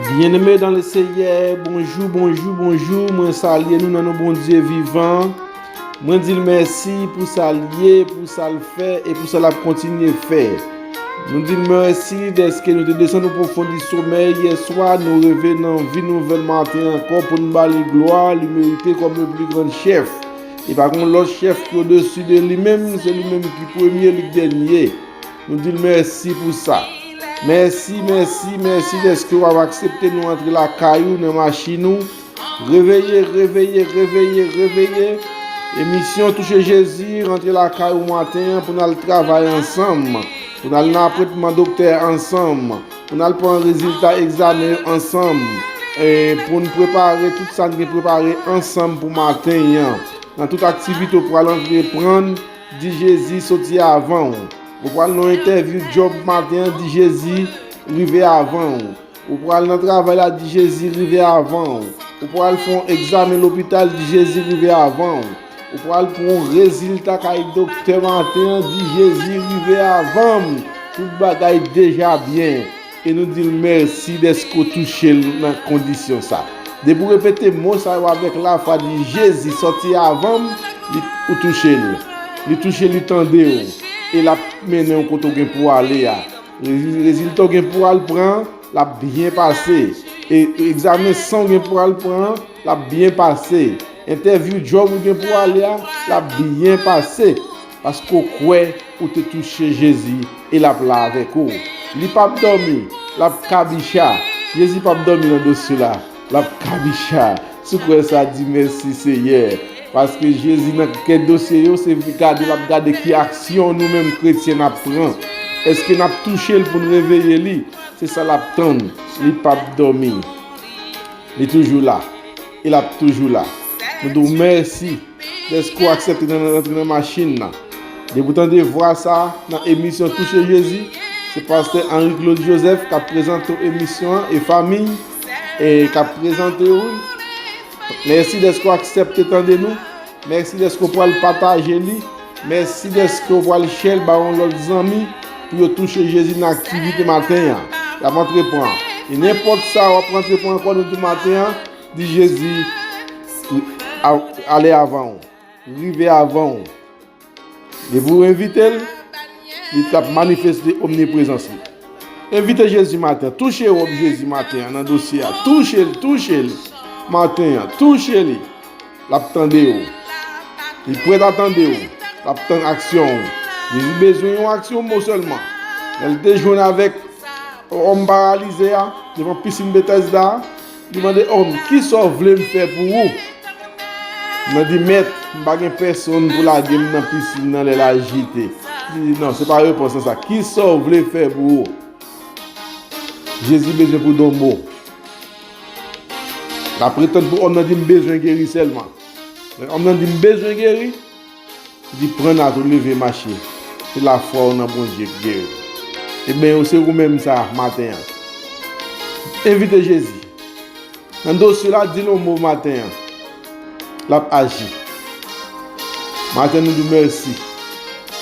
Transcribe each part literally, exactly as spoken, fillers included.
Byeneme dan le Seyè, bonjou, bonjou, bonjou. Mwen salye nou nan non Bondye vivan. Mwen di l mèsi pou sa l ye, pou sa l fè e pou sa l ap kontinye fè. Nou di l mèsi dèske nou te desann o pwofon di somèy yè swa, nou reve nan vi nouvèl maten ankò pou n ba li glwa li merite kòm le pli gran chèf. E pa gen lòt chèf ki odesi de li menm, se li menm ki premye, li k dènye. Nou di l mèsi pou sa. Mèsi, mèsi, mèsi dèske w ap aksepte nou antre lakay ou nan machin ou. Reveye, reveye, reveye, reveye. Emisyon Touche Jezi rantre lakay ou maten an pou n al travay ansanm, pou n al nan apwentman doktè ansanm, pou n al pran rezilta egzamen yo ansanm, e pou n prepare tout sa n gen prepare ansanm pou maten an. Nan tout aktivite w pral antreprann, di Jezi soti avan w. Ou pral nan entèvyou djòb maten an, di Jezi rive avan w. Ou pral nan travay la, di Jezi rive avan w. Ou pral fè yon egzamen lopital, di Jezi rive avan w. Ou pral pran yon rezilta kay doktè maten an, di Jezi rive avan m. Tout bagay deja byen. E nou di l mèsi dèske w touche l nan kondisyon sa. Depi w repete mo sa yo avèk lafwa, di Jezi sòti avan m, li, ou touche l. Li touche, li tande w. E l ap mennen w kote w gen pou w ale a. Rezi-, rezilta w gen pou w al pran, l ap byen pase. E egzamen san w gen pou w al pran, l ap byen pase. Entèvyou djòb ou gen pou w ale a, l ap byen pase. Paske w kwè ou te touche Jezi e l ap la avèk ou. Li p ap dòmi, l ap kabicha. Jezi p ap dòmi nan dosye la, l ap kabicha. Si w kwè sa, di mèsi Seyè. Paske Jezi nan kèk dosye yo, se gade l ap gade ki aksyon nou menm kretyen n ap pran. Èske n ap touche l pou n reveye li? Se sa l ap tann. Li p ap dòmi. Li toujou la. E l ap toujou la. Nou di w mèsi dèske w aksepte nan, rantre nan machin nan. Depi w tande vwa sa nan emisyon Touche Jezi, se pastè Henri Claude Joseph k ap prezante w emisyon an e fanmi e k ap prezante w. Mèsi dèske w aksepte tande nou. Mèsi dèske w pral pataje li. Mèsi dèske w pral share l ba yon lòt zanmi pou yo touche Jezi nan aktivite maten an. Y ap antreprann. E nenpòt sa w ap antreprann ankò nou di maten an, di Jezi a-, ale avan w, rive avan w. Depi w envite l, li t ap manifeste omniprezans li. Envite Jezi maten an. Touche wòb Jezi maten an nan dosye a. Touche l, touche l maten an. Touche li. L ap tande w. Li prèt a tande w. L ap tann aksyon w. Jezi bezwen yon aksyon mo sèlman. Lè l te jwenn avèk òm paralize a devan pisin Betèsda a, li mande òm, "Kisa w vle m fè pou ou?" Nan di, "Mèt, m pa gen pèsonn pou lage m nan pisin nan lè l ajite." Li di, "Non, se pa repons lan sa. Kisa w vle fè pou ou?" Jezi bezwen pou don mo. L ap ret tann pou òm nan di, "M bezwen geri sèlman." Lè òm nan di, "M bezwen geri," li di, "Pran nat ou, leve, mache. Se lafwa w nan Bondye ki geri w." Ebyen, se ou menm sa maten an. Envite Jezi. Nan dosye la, di l yon mo maten an. L ap aji. Maten, nou di w mèsi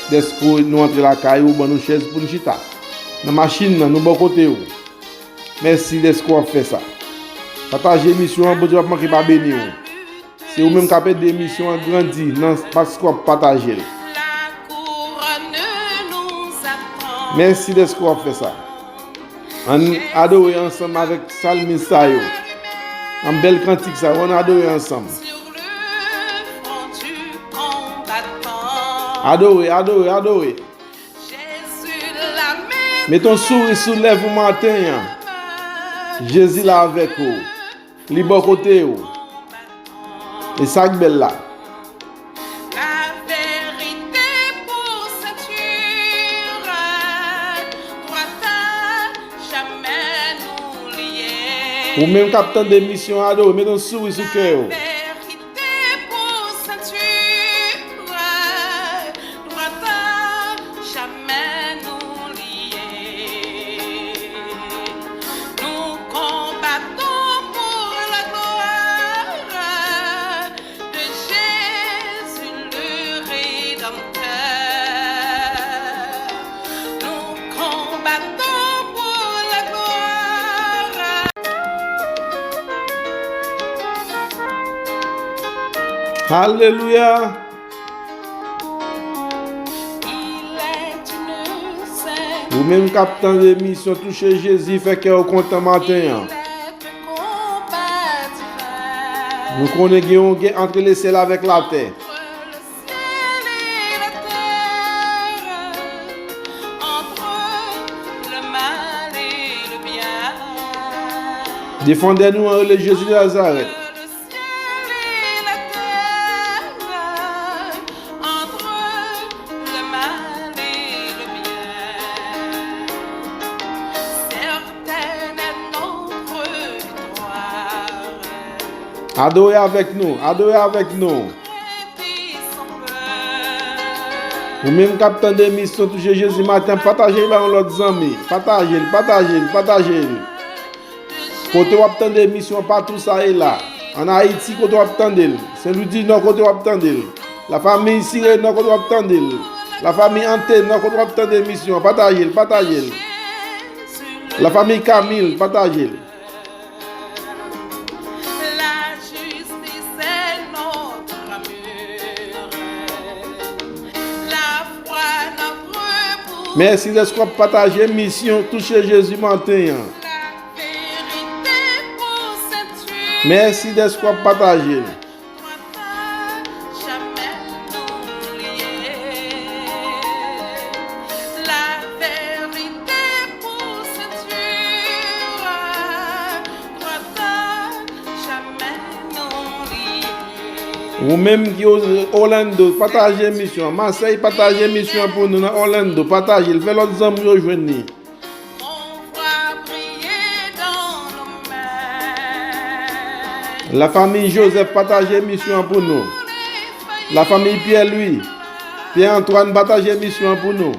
dèske nou antre lakay ou, ban nou chèz pou n chita. Nan machin nan, nou bò kote w. Mèsi dèske w ap fè sa. Pataje emisyon an, Bondye p ap manke pa beni w. Se ou menm k ap ede emisyon an grandi nan paske w ap pataje l. Mèsi dèske w ap fè sa. Ann adore ansanm avèk salmis sa yo. Nan bèl kantik sa yo, ann adore ansanm. Adore, adore, adore. Mete yon souri sou lèv ou maten an. Jezi la avèk ou. Li bò kote w. E sa k bèl la. Ou menm k ap tande emisyon an, adore, mete yon souri sou kè w. Dwat a jamè nou li ye. Nou konbaton pou la glwa de Jezi le Redanmtè. Nou konbaton pou la glwa. Alelouya! Ou menm k ap tande emisyon Touche Jezi, fè kè w kontan maten an. Nou konnen gen yon gè ant lesyèl avèk latè. Defandè nou an rele Jezi de Nazarèt. Adore avèk nou, adore avèk nou. Ou menm k ap tande emisyon Touche Jezi maten, pataje l ba yon lòt zanmi. Pataje l, pataje l, pataje l. Kote w ap tande emisyon an, patou sa ye la. Ann Ayiti, kote w ap tande l. Senlwi di Nò, kote w ap tande l. Lafanmi Sirenò, kote w ap tande l. Lafanmi Antenò, kote w ap tande emisyon an, pataje l, pataje l. Lafanmi Kamil, pataje l. Mèsi dèske w ap pataje emisyon Touche Jezi maten an. Mèsi dèske w ap pataje l. Ou menm ki Orlando, pataje emisyon an. Masèy, pataje emisyon an pou nou nan Orlando. Pataje l, fè lòt zanmi yo jwenn li. Lafanmi Joseph, pataje emisyon an pou nou. Lafanmi Pierre Louis, Pierre Antoine, pataje emisyon an pou nou.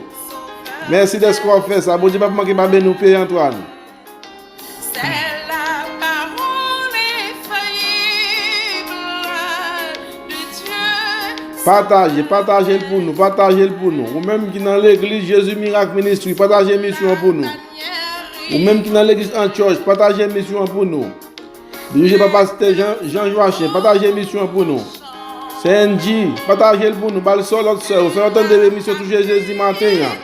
Mèsi dèske w ap fè sa. Bondye p ap manke pa beni w, Pierre Antoine. Pataje, pataje l pou nou, pataje l pou nou. Ou menm ki nan legliz Jezi Mirak Ministri, pataje emisyon an pou nou. Ou menm ki nan legliz Antioch, pataje emisyon an pou nou. Dirije pa pastè Jean, Jean Joachim, pataje emisyon an pou nou. C N G, pataje l pou nou, ba l sè w, lòt sè yo, fè yo tande emisyon Touche Jezi maten an.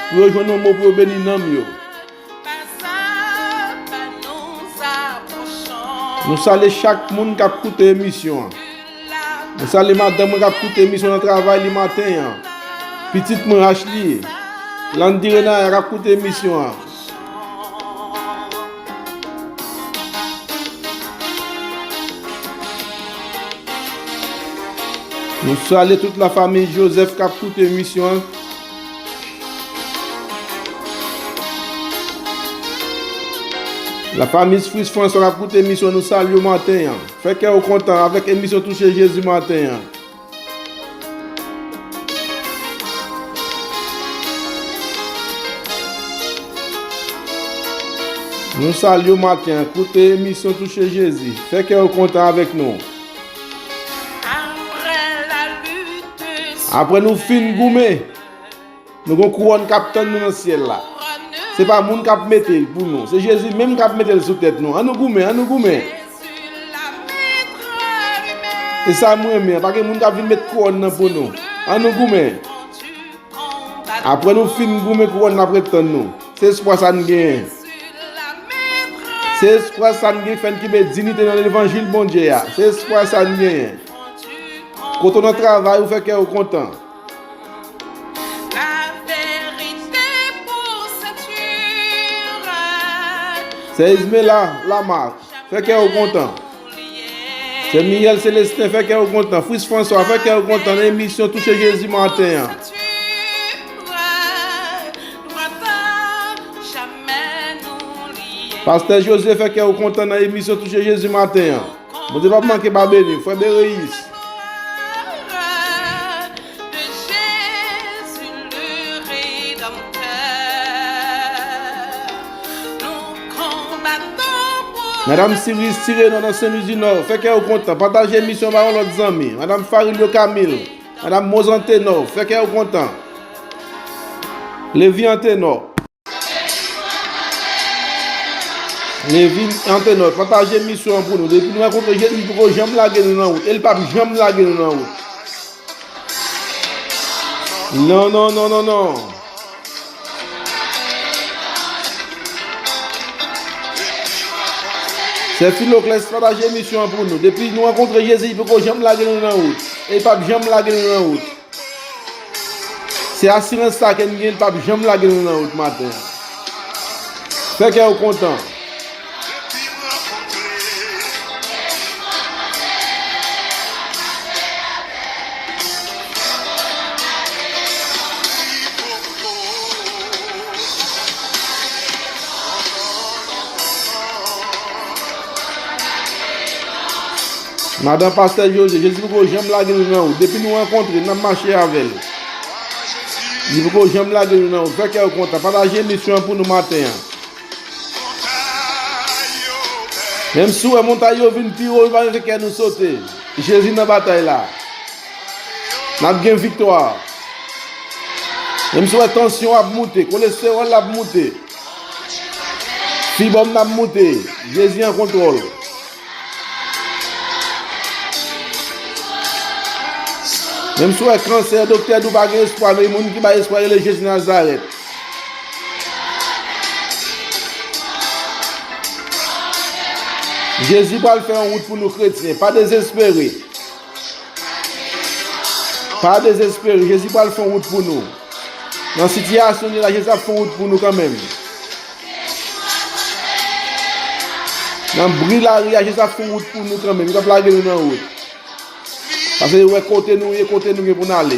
Pou yo jwenn yon mo pou yo beni nanm yo. Nou salye chak moun k ap koute emisyon an. Nou salye madanm mwen k ap koute emisyon nan travay li maten an. Pitit mwen Ashley, Landy Renaya k ap koute emisyon an. Nou salye tout lafanmi Joseph k ap koute emisyon an. Lafanmi Fritz François k ap koute emisyon, nou salye w maten an. Fè kè w kontan avèk emisyon Touche Jezi maten an. Nou salye w maten an. Koute emisyon Touche Jezi. Fè kè w kontan avèk nou. Apre nou fin goumen, nou gon kouwòn k ap tann nou nan syèl la. Se pa moun k ap mete l pou nou. Se Jezi menm k ap mete l sou tèt nou. Ann nou goumen, ann nou goumen. E sa m renmen an, pa gen moun k ap vin met kouwòn nan pou nou. Ann nou goumen. Apre nou fin goumen, kouwòn nan ap ret tann nou. Se espwa sa n genyen. Se espwa sa n gen, fè n kenbe diyite nan levanjil Bondye a. Se espwa sa n genyen. Kote w nan travay ou, fè kè w kontan. Sè Ismela Lamar, fè kè w kontan. Sè Miel Celestin, fè kè w kontan. Fritz François, fè kè w kontan nan emisyon Touche Jezi maten an. Pastè José, fè kè w kontan nan emisyon Touche Jezi maten an. Bondye p ap manke pa beni w, frè Bereyis. Madanm Siris Tirenò nan Senlwi di Nò, fè kè w kontan. Pataje emisyon ba yon lòt zanmi. Madanm Farilio Camille, madanm Mozan Tenò, fè kè w kontan. Levian Tenò. Levin Antenor, pataje emisyon an pou nou. Depi nou rankontre Jezi, li poko janm lage nou nan wout. E li p ap janm lage nou nan wout. Non, non, non, non, non. Sè Filokles, pataje emisyon an pou nou. Depi nou rankontre Jezi, li poko janm lage nou nan wout. E li p ap janm lage nou nan wout. Se asirans sa ke n gen, li p ap janm lage nou nan wout maten an. Fè kè w kontan. Madan Pastè Jozye, Jezi poko janm lage nou nan wout. Depi nou rankontre, n ap mache avè l. Li poko janm lage nou nan wout. Fè kè w kontan. Pataje emisyon an pou nou maten an. Menm si w wè montay yo vin pi wo, nou pa fè kè nou sote. Jezi nan batay la. N ap gen viktwa. Menm si w wè tansyon ap moute, kolestewòl ap moute, fibòm ap moute, Jezi an kontwòl. Menm si w wè kansè, doktè di w pa gen espwa, men moun ki bay espwa rele Jezi Nazarèt. Jezi pral fè yon wout pou nou kretyen. Pa dezespere. Pa dezespere. Jezi pral fè yon wout pou nou. Nan sitiyasyon nou ye la, Jezi ap fè yon wout pou nou kanmenm. Nan bri lari a, Jezi ap fè yon wout pou nou kanmenm. Li p ap lage nou nan wout. Paske li wè kote nou ye, kote nou gen pou n ale.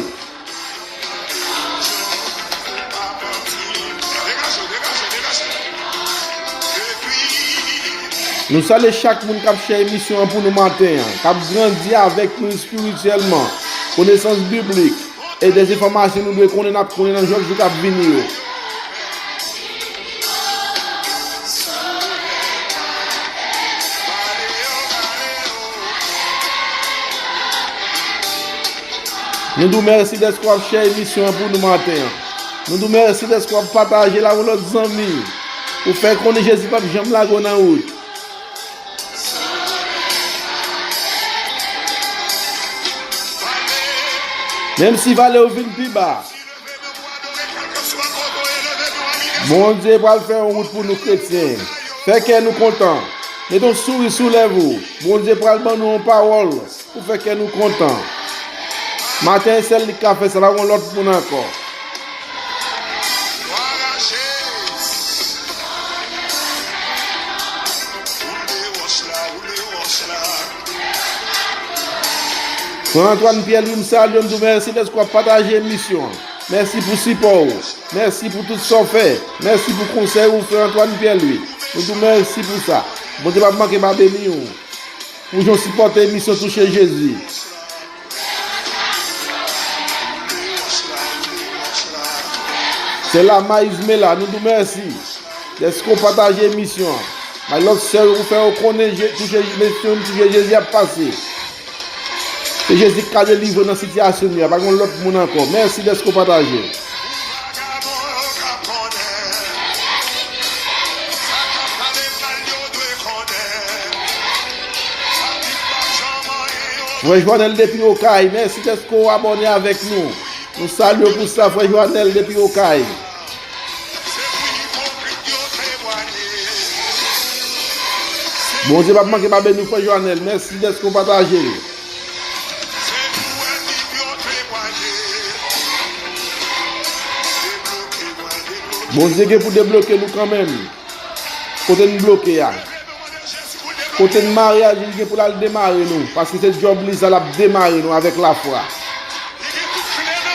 Nou salye chak moun k ap share emisyon an pou nou maten an, k ap grandi avèk nou espirityèlman, konesans biblik, e de enfòmasyon nou dwe konnen, n ap konnen nan jou k ap vini yo. Nou di w mèsi dèske w ap share emisyon an pou nou maten an. Nou di w mèsi dèske w ap pataje l avèk lòt zanmi. Ou fè konnen Jezi p ap janm lage w nan wout. Menm si vale yo vin pi ba, Bondye pral fè yon wout pou nou kretyen. Fè kè nou kontan. Mete yon souri sou lèv ou. Bondye pral ban nou yon pawòl pou fè kè nou kontan. Maten an, sèl li k ka fè sa, pa gen yon lòt moun ankò. Frè Antoine Pierre Louis, m salye w, m di w mèsi dèske w ap pataje emisyon an. Mèsi pou sipò w. Mèsi pou tout sa w fè. Mèsi pou konsèy ou, frè Antoine Pierre Louis. Nou di w mèsi pou sa. Bondye p ap manke pa beni w pou jan w sipòte emisyon Touche Jezi. Sè Lama Izmela, nou di w mèsi dèske w pataje emisyon an. Bay lòt sè yo pou fè yo konnen Je- Touche, emisyon Touche Jezi ap pase. Se Jezi k ka delivre nan sitiyasyon nou a, pa gen lòt moun ankò. Mèsi dèske w pataje. Frè Joanèl depi Okay, mèsi dèske w abòne avèk nou. Nou salye w pou sa, frè Joanèl depi Okay. Bondye p ap manke pa beni w, frè Joanèl. Mèsi dèske w pataje l. Bondye gen pou debloke nou kanmenm. Kote n bloke a. Kote n mare a, li gen pou l al demare nou. Paske se djòb li sa, l ap demare nou avèk lafwa.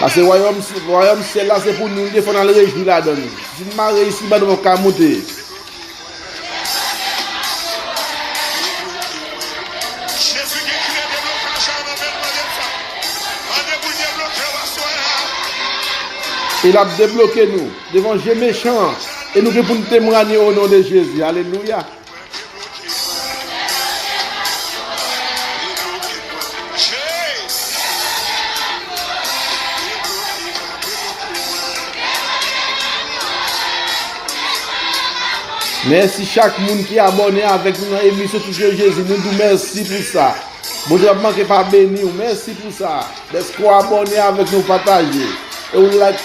Paske wayòm, wayòm syèl la, se pou nou, li fò n al rejwi ladan l. Si n mare isiba, nou p ap ka moute. E l ap debloke nou devan je mechan an. E nou gen pou n temwanye o non de Jezi. Alelouya. Mèsi chak moun ki abòne avèk nou nan emisyon Touche Jezi. Nou di w mèsi pou sa. Bondye p ap manke pa beni w. Mèsi pou sa. Dèske w abòne avèk nou, pataje. E w like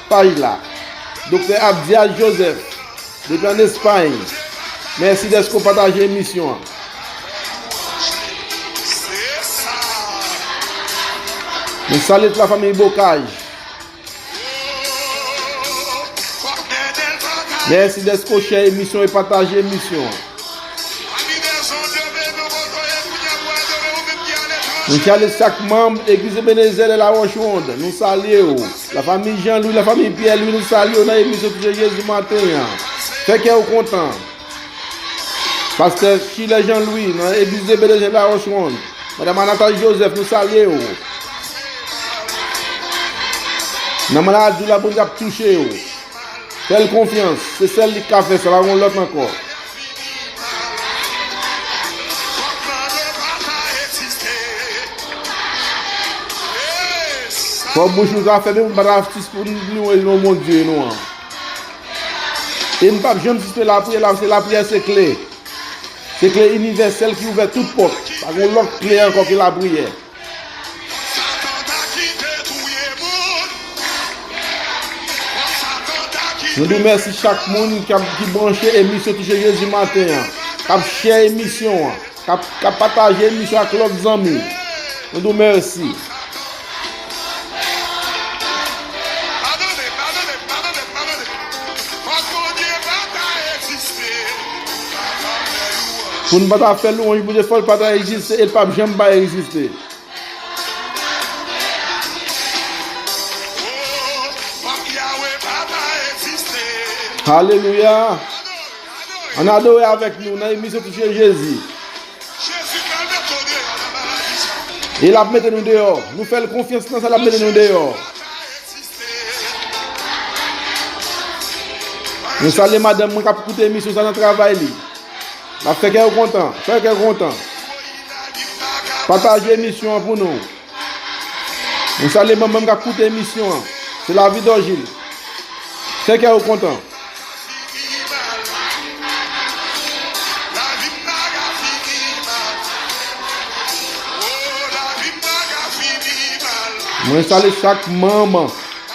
paj la. Doktè Abdias Joseph, depi ann Espay. Mèsi dèske w pataje emisyon an. Nou salye tout lafanmi Bokaj. Mèsi dèske w share emisyon e pataje emisyon an. Nou salye chak manm Egliz Ebenezer de la Roche Ronde. Nou salye w. Lafanmi Jean Louis, lafanmi Pierre Louis, nou salye w nan emisyon Touche Jezi maten an. Fè kè w kontan. Pastè Chilè Jean Louis nan Egliz Ebenezer de la Roche Ronde. Madanm Anatole Joseph, nou salye w. Nan maladi w la, Bondye ap touche w. Fè l konfyans. Se sèl li k ka fè sa, pa gen lòt ankò. Fò bouch nou ta fèmen pou n pa ta sispann louwe non Bondye nou an. E n p ap janm sispann lapriyè la, paske lapriyè se kle. Se kle inivèsèl ki ouvè tout pòt. Pa gen lòt kle ankò ke lapriyè. Nou di w mèsi chak moun k ap, ki branche emisyon Touche Jezi maten an, k ap share emisyon an, k ap, k ap pataje emisyon ak lòt zanmi. Nou di w mèsi. Pou n pa ta fè lwanj Bondye, fò l pa ta egziste, e l p ap janm pa egziste. Alelouya. Ann adore avèk nou nan emisyon Touche Jezi. E l ap mete nou deyò. Nou fè l konfyans nan sa, l ap mete nou deyò. Nou salye madanm mwen k ap koute emisyon sa nan travay li. L ap fè kè w kontan. Fè kè w kontan. Pataje emisyon an pou nou. Nou salye manman m k ap koute emisyon an. Se Lavi Dòjil. Fè kè w kontan. Mwen salye chak manm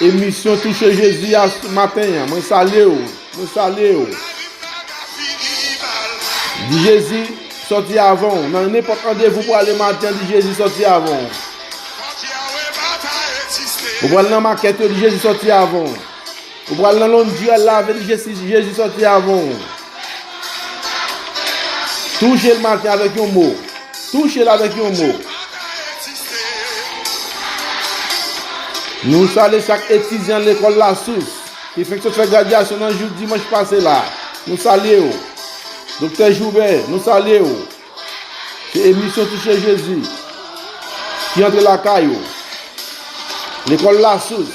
emisyon Touche Jezi a maten an. Mwen salye w. Mwen salye w. Di Jezi sòti avan w. Nan nenpòt randevou pou ale maten an, di Jezi sòti avan w. Ou pral nan makèt yo, di Jezi sòti avan w. Ou pral nan londri al lave, di Jezi, Jezi sòti avan w. Touche l maten avèk yon mo. Touche l avèk yon mo. Nou salye chak etidyan lekòl Lasous ki fenk sot fè gradyasyon nan jou dimanch pase la. Nou salye w. Doktè Joubert, nou salye w. Se emisyon Touche Jezi ki antre lakay ou. Lekòl Lasous.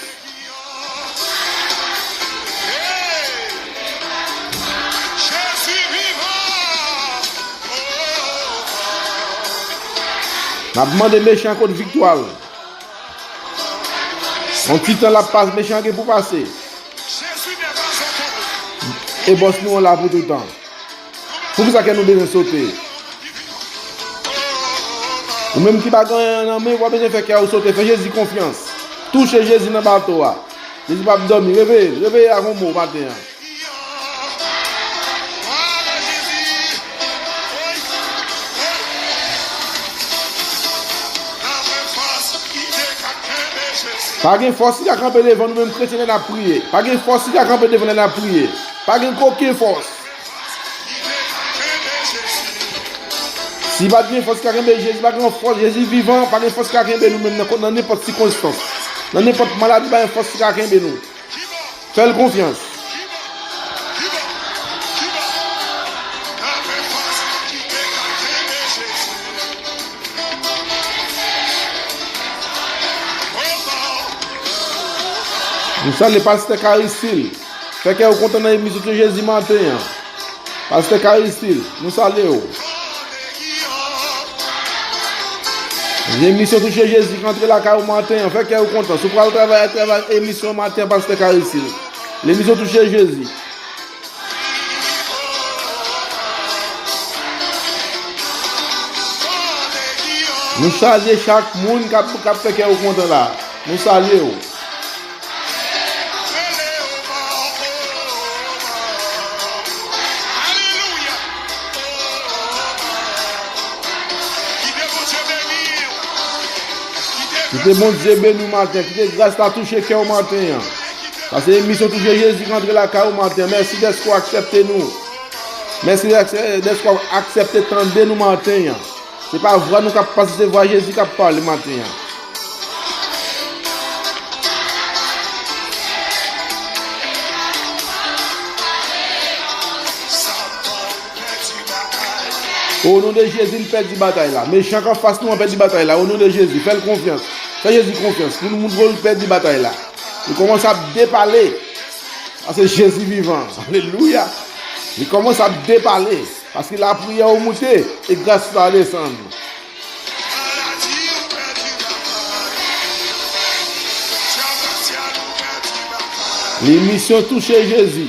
N ap mande mechan an kot viktwa l. Yon ti tan l ap pase, mechan an gen pou pase. E bòs nou an la pou toutan. Poukisa kè nou bezwen sote? Ou menm ki pa gen anyen nan men, ou pa bezwen fè kè w sote. Fè Jezi konfyans. Touche Jezi nan bato a. Jezi p ap dòmi. Reveye l. Reveye ak yon mo maten an. Pa gen fòs ki ka kanpe devan nou menm kretyen lè n ap priye. Pa gen fòs ki ka kanpe devan lè n ap priye. Pa gen kokenn fòs. Si pa t gen fòs ki ka kenbe Jezi, pa gen fòs, Jezi vivan, pa gen fòs ki ka kenbe nou menm nan, nan nenpòt sikonstans. Nan nenpòt maladi, pa gen fòs ki ka kenbe nou. Fè l konfyans. Nou salye pastè Karistil. Fè kè w kontan nan emisyon Touche Jezi maten an. Pastè Karistil, nou salye w. Emisyon Touche Jezi k antre lakay ou maten an. Fè kè w kontan. Si w pral travay, al travay emisyon maten an, pastè Karistil. Lemisyon Touche Jezi. Nou salye chak moun k ap, k ap fè kè w kontan la. Nou salye w. Kite Bondye beni w maten. Kite gras la touche kè w maten an. Paske emisyon Touche Jezi k antre lakay ou maten an. Mèsi dèske w aksepte nou. Mèsi dèske, dèske w aksepte tande nou maten an. Se pa vwa nou k ap pase, se vwa Jezi k ap pale maten an. O non de Jezi, n pèdi batay la. Mechan k anfas nou an pèdi batay la. O non de Jezi, fè l konfyans. Fè Jezi konfyans. Pou nou montre l pèdi batay la. Li kòmanse ap depale. Paske Jezi vivan. Alelouya. Li kòmanse ap depale. Paske lapriyè w moute e gras la desann. Lemisyon Touche Jezi,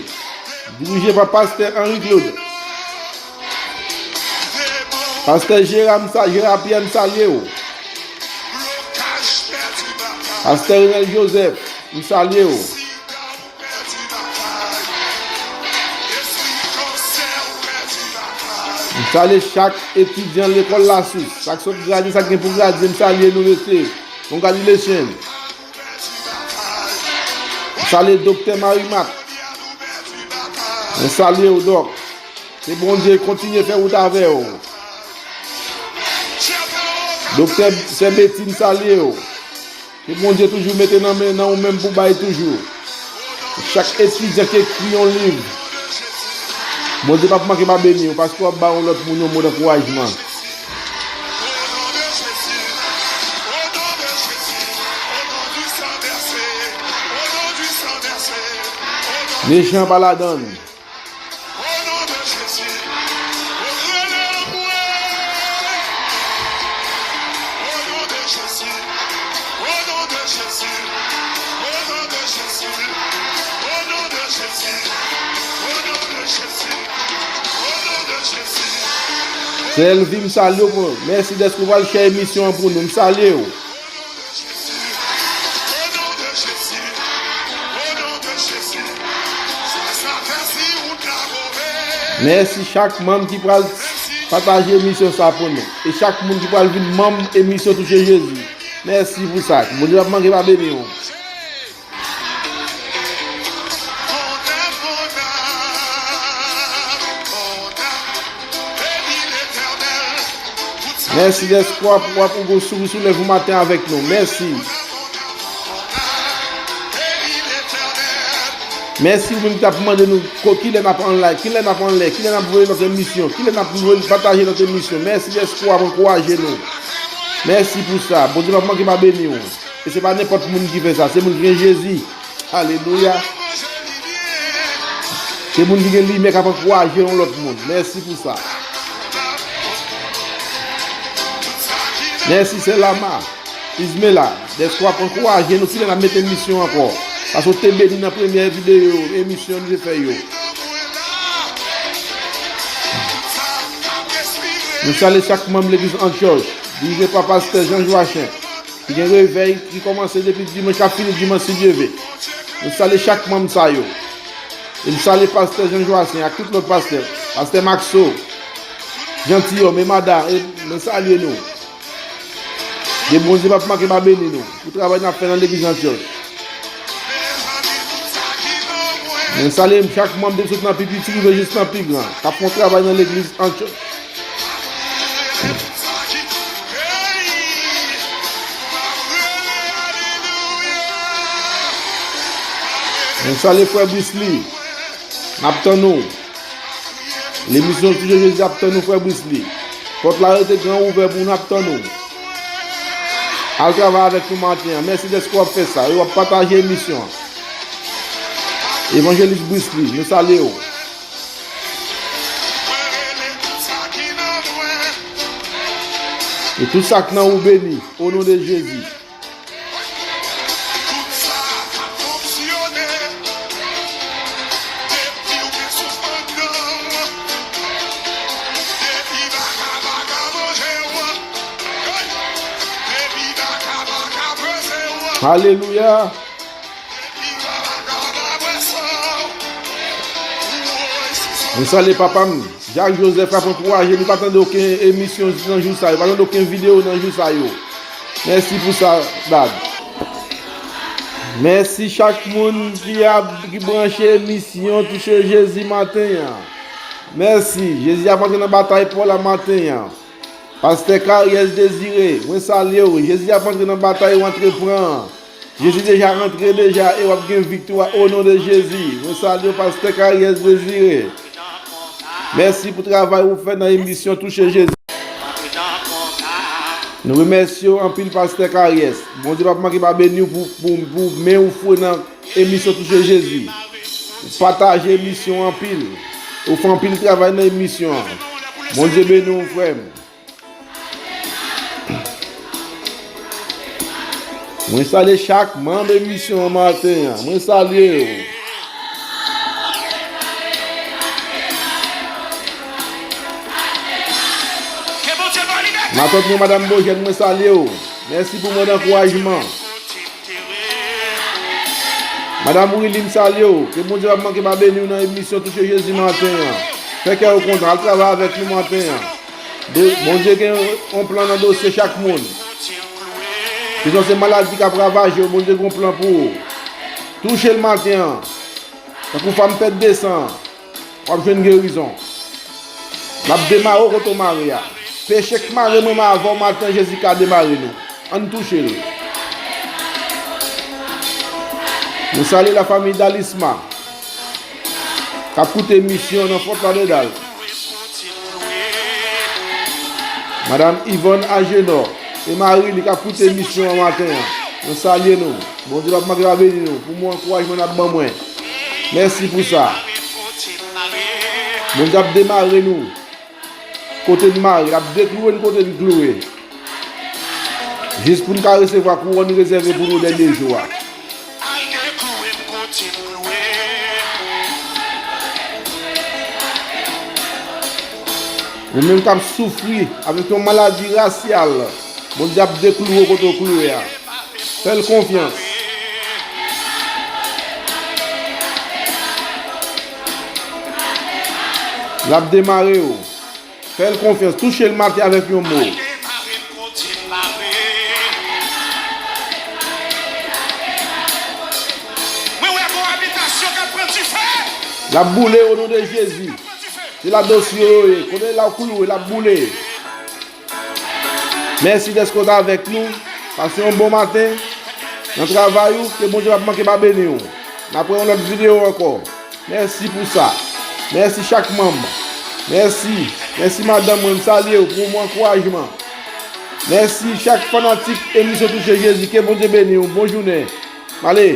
dirije pa pastè Henry Claude. Pastè Jera, m sa-, Jera Pyè, m salye w. Pastè Renel Joseph, m salye w. M salye chak etidyan lekòl Lasous, sa k sot gradye, sa k gen pou gradye, m salye nou mesye. Congratulations. M salye Doktè Marimat. Mwen salye w, Dòk. Ke Bondye kontinye fè wout avè w. Doktè Sè Beti, m salye w. Ke Bondye toujou mete nan men, nan ou menm pou bay toujou. Chak etidyan ki ekri yon liv, Bondye p ap manke pa beni w, paske w ap ba yon lòt moun yon mo dankourajman. Mechan pa ladann. Sè Elvi, m salye w, mèsi dèske w pral share emisyon an pou nou. M salye w. Mèsi chak manm ki pral pataje emisyon sa pou nou. E chak moun ki pral vin manm emisyon Touche Jezi. Mèsi pou sa. Bondye p ap manke pa beni w. Mèsi dèske w ap, w ap, ou gon souri sou lèv ou maten avèk nou. Mèsi. Mèsi ou menm ki t ap mande nou ko-, kilè n ap an live, kilè n ap anlè, kilè n ap voye lòt emisyon, kilè n ap voye pataje lòt emisyon. Mèsi dèske w ap ankouraje nou. Mèsi pou sa. Bondye p ap manke pa beni w. E se pa nenpòt moun ki fè sa. Se moun ki gen Jezi. Alelouya. Se moun ki gen limyè k ap ankouraje yon lòt moun. Mèsi pou sa. Mèsi, Sè Lama. Izmela, dèske w ap ankouraje nou, kilè n ap mete emisyon ankò. Paske w te beni nan premyè videyo, emisyon nou te fè yo. Nou salye chak manm legliz Antyòch, dirije pa pastè Jean Joachim. Ki gen revèy ki kòmanse depi dimanch, k ap fini dimanch, si Dye vle. Nou salye chak manm sa yo. E m salye pastè Jean Joachim ak tout lòt pastè. Pastè Maxo, Jantiyòm, e madanm, e mwen salye nou. Ke Bondye p ap manke pa beni nou pou travay n ap fè nan legliz Antyòch. Mwen salye chak manm depi sot nan pi piti rive jis nan pi gran k ap fè yon travay nan legliz Antyòch. Mwen salye frè Brisly. N ap tann ou. Lemisyon Touche Jezi ap tann ou, frè Brisly. Pòt la rete gran ouvè pou nou, n ap tann ou. Al travay avèk nou maten an. Mèsi dèske w ap fè sa. E w ap pataje emisyon an. Evanjelis Brisly, nou salye w. E tout sa k nan ou beni, o non de Jezi. Alelouya. Mwen salye papa m, Jack Joseph, k ap ankouraje nou. Pa tande okenn emisyon nan jou sa yo. Pa tande okenn videyo nan jou sa yo. Mèsi pou sa, Dad. Mèsi chak moun ki ap, ki branche emisyon Touche Jezi maten an. Mèsi. Jezi ap antre nan batay pa w la maten an. Pastè Karyès Dezire, mwen salye w. Jezi ap antre nan batay ou antre pran an. Jezi deja rantre deja e w ap gen viktwa o non de Jezi. Mwen salye w, Pastè Karyès Dezire. Mèsi pou travay ou fè nan emisyon Touche Jezi. Nou remèsye w anpil, Pastè Karyès. Bondye p ap manke pa beni w pou, pou, pou men ou fre nan emisyon Touche Jezi. Ou pataje emisyon an anpil. Ou fè anpil travay nan emisyon an. Bondye beni w, frè m. Mwen salye chak manm emisyon an maten an. Mwen salye w. Matant mwen, Madanm Bojèn, mwen salye w. Mèsi pou mo ankourajman. Madanm Willy, m salye w. Ke Bondye pa manke pa beni w nan emisyon Touche Jezi maten an. Fè kè w kontan. Al travay avèk nou maten an. Do-, Bondye gen yon plan nan dosye chak moun. Kesyon se maladi k ap ravaje w, Bondye gen yon plan pou ou. Touche l maten an. Tankou fanm pèd de san an. W ap jwenn gerizon. L ap demare w kote w mare a. Peche k mare mwen, mwen avè w maten, Jezi ka demare nou. Ann touche l. Nou salye lafanmi Dalisma k ap koute emisyon nan Fòt Ladedal. Madanm Yvonne Agenor e mari li k ap koute emisyon an maten an. Nou salye nou. Bondye p ap manke pa beni nou pou mo ankourajman n ap ban mwen. Mèsi pou sa. Bondye ap demare nou kote n mare, l ap deklouwe n kote n klouwe. Jis pou n ka resevwa kouwòn rezève pou nou dènye jou a. Ou menm k ap soufri avèk yon maladi rasyal, Bondye ap deklouwe w kote w klouwe a. Fè l konfyans. L ap demare w. Fè l konfyans. Touche l maten avèk yon mo. L ap boule o non de Jezi. Se la dosye yo ye. Kote la w klouwe, l ap boule. Mèsi dèske w t avèk nou. Pase yon bon maten nan travay ou. Ke Bondye p ap manke pa beni w. N ap wè yon lòt videyo ankò. Mèsi pou sa. Mèsi chak manm. Mèsi. Mèsi madanm mwen, m salye w pou mwen ankourajman. Mèsi chak fanatik emisyon Touche Jezi. Ke Bondye beni w. Bon jounen. M ale.